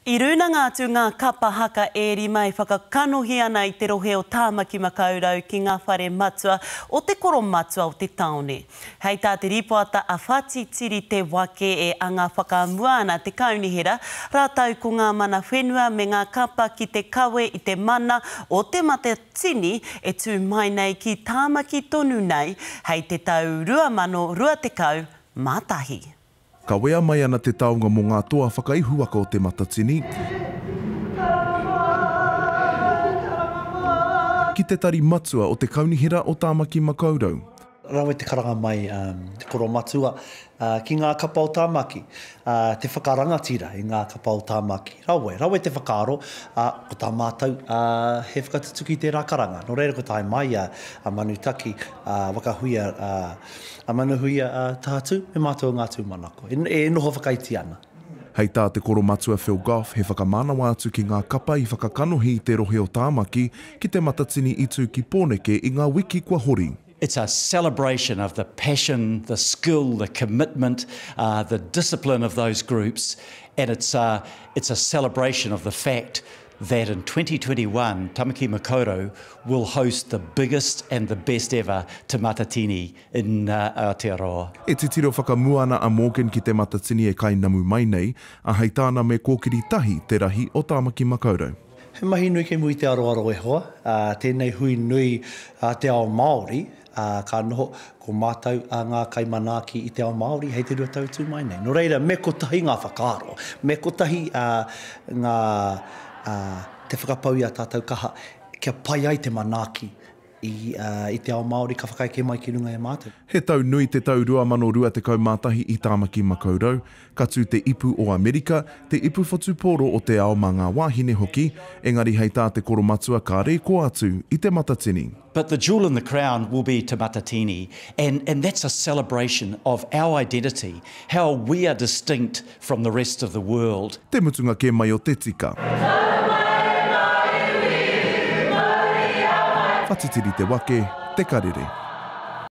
I rūnanga atu ngā kapa haka e rima e whakakanohi ana i te rohe o Tāmaki Makaurau ki ngā whare matua o te koromatua o te tāone. Hei tā te rīpoata a Whatitiri Te Wake e anga whakamua ana te kaunihera rātou ko ngā mana whenua me ngā kapa ki te kawe i te mana o Te Matatini e tū mai nei ki Tāmaki tonu nei hei te tau 2021. Kawea mai ana te taonga mō ngā toa whakaihuwaka o Te Matatini ki te tari matua o te Kaunihera o Tāmaki Makaurau. Rawe te karanga mai te koromatua ki ngā kapa o Tāmaki, te whakarangatira i ngā kapa o Tāmaki. Rawe, rawe te whakaaro, ā, ko tā mātou, he whakatutuki i tērā karanga. Nō reira kua tae mai a Manutaki, a Wakahuia, a. A Manuhuia, a Tātū, me mātou ngā tūmanako, e noho whakaiti ana. Hei tā te koromatua Phil Goff, he whakamanawa atu ki ngā kapa i whakakanohi i te rohe o Tāmaki ki Te Matatini i tū ki Pōneke i ngā wiki kua hori. It's a celebration of the passion, the skill, the commitment, the discipline of those groups and it's a, it's a celebration of the fact that in 2021 Tamaki Makaurau will host the biggest and the best ever Te Matatini in Aotearoa. E titiro whakamua ana a Morgan ki Te Matatini e kainamu mai nei, a hei tāna me kōkiri tahi te rahi o Tāmaki Makaurau. He mahi nui kei mua i te aroaro e hoa, tēnei hui nui a te ao Māori, ā, ka noho ko mātou a ngā kaimanaaki i te ao Māori hei te 2 tau e tū mai nei. Nō reira, me kotahi ngā whakaaro, me kotahi ngā, te whakapau i ā tātou kaha kia pai ai te manaaki i, i te ao Māori ka whakaeke mai ki runga i a mātou. He tau nui te tau 2021 i Tāmaki Makaurau. Ka tū te Ipu o Amerika, te ipu whutupōro o te ao mā ngā wāhine hoki, engari hei tā te koromatua kāre i kō atu i Te Matatini. But the jewel in the crown will be Te Matatini and and that's a celebration of our identity, how we are distinct from the rest of the world. Te mutunga kē mai o te tika. Whatitiri te wake, te karere.